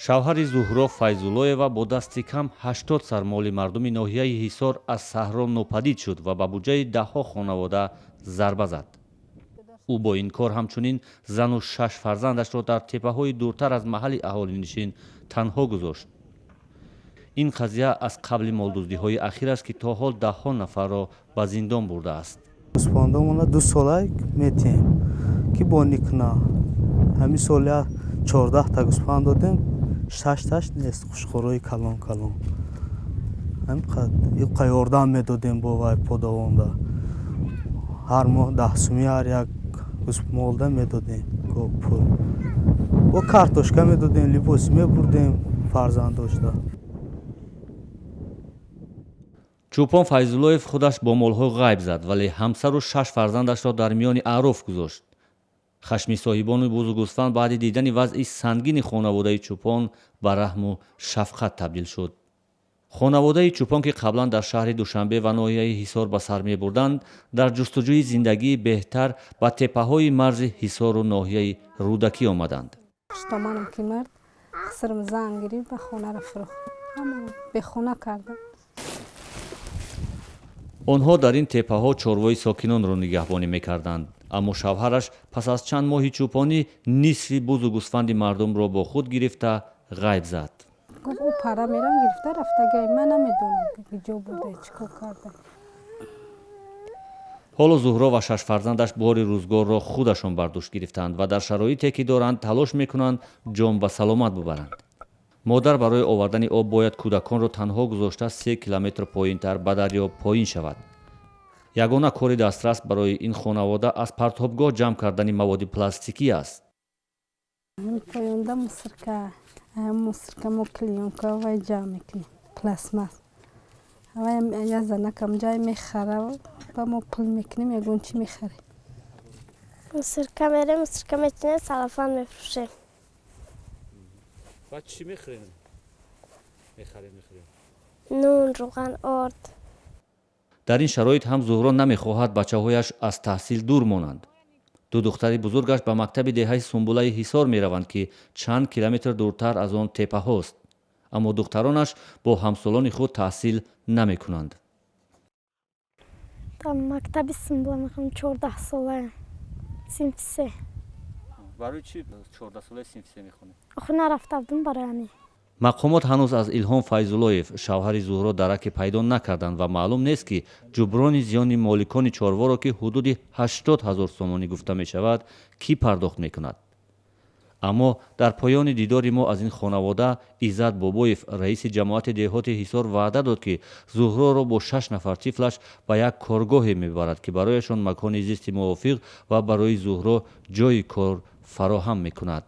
Шавҳари Зуҳро Файзуллоева бо дасти кам 80 сар моли мардуми ноҳияи Ҳисор аз саҳро нопадид шуд ва ба буҷаи даҳҳо хонавода зарба зад. Ӯ бо ин кор ҳамчунин зану шаш фарзандашро дар теппаҳои дуртар аз маҳалли аҳолинишин танҳо гузошт. Ин қазия аз қабли молдуздиҳои ахир аст, ки то ҳол даҳҳо нафарро ба зиндон бурдааст. Гӯспандомона 2 сола метиҳем, ки бонӣ куна. Ҳамин соля 14та гӯспанд додем, шашташ нест, хушхӯрои калон калон. Ҳамин ёрдам медодем бо вай подавонда. Ҳар моҳ 10 сумӣ ҳар як молда медодем пул. Бо картошка медодем, либос мебурдем фарзандошта. Чӯпон Файзуллоев худаш бо молҳо ғайб зад, вале ҳамсару шаш фарзандашро дар миёни аъроф гузошт. Хашми соҳибони бузу гӯсфанд баъди дидани вазъи сангини хонаводаи чӯпон ба раҳму шафқат табдил шуд. Хонаводаи чӯпон, ки қаблан дар шаҳри Душанбе ва ноҳияи Ҳисор ба сар мебурданд, дар ҷустуҷӯи зиндагии беҳтар ба теппаҳои марзи Ҳисору ноҳияи Рӯдакӣ омаданд. Хуштоманам ки мард хисрм зан гирифт, ба хонаро фурӯхт, бехона кардам. Онҳо дар ин теппаҳо чорвои сокинонро нигаҳбонӣ мекарданд, аммо шавҳараш пас аз чанд моҳи чӯпонӣ нисфи бузу гӯсфанди мардумро бо худ гирифта ғайб зад. Гуфт, ӯ пара мерам, гирифта рафтагай. Ман намедонам, куҷо бурда, чӣ кор карда. Ҳоло Зуҳро ва шаш фарзандаш бори рӯзгорро худашон бар дӯш гирифтаанд ва дар шароите, ки доранд, талош мекунанд ҷон ба саломат бубаранд. Модар барои овардани об бояд кӯдаконро танҳо гузошта 3 километр поинтар ба дарё поин шавад. Ягона кори дастрас барои ин хонавода аз партобгоҳ ҷамъ кардани маводи пластикӣ аст. Поёнда мусорка, мусорка мо клеёнка вай ҷамъ мекунем, пластмасс. Вай як занакам ҷай мехара, ба мо пул мекунем, ягон чӣ мехарем. Мусорка мерем, мусорка мечинем, салафан мефурӯшем. Баъд чӣ мехӯрем, мехарем, мехӯрем? Нун, рӯған, орд. Дар ин шароит ҳам Зуҳро намехоҳад бачаҳояш аз таҳсил дур монанд. Ду духтари бузургаш ба мактаби деҳаи Сумбулаи Ҳисор мераванд, ки чанд километр дуртар аз он теппаҳост, аммо духтаронаш бо ҳамсолони худ таҳсил намекунанд. Дар мактаби Сумбула мехонам, 14 солаям, синфи се. Барои чӣ 14-солаи синфи се мехонед? Охир нарафта будум, барои ҳамин. Мақомот ҳанӯз аз Илҳом Файзуллоев, шавҳари Зуҳро, дараке пайдо накарданд ва маълум нест, ки ҷуброни зиёни моликони чорворо, ки ҳудуди 80 000 сомонӣ гуфта мешавад, кӣ пардохт мекунад. Аммо дар поёни дидори мо аз ин хонавода Иззат Бобоев, раиси ҷамоати деҳоти Ҳисор, ваъда дод, ки Зуҳроро бо шаш нафар тифлаш ба як коргоҳе мебарад, ки барояшон макони зисти мувофиқ ва барои Зуҳро ҷойи кор фароҳам мекунад.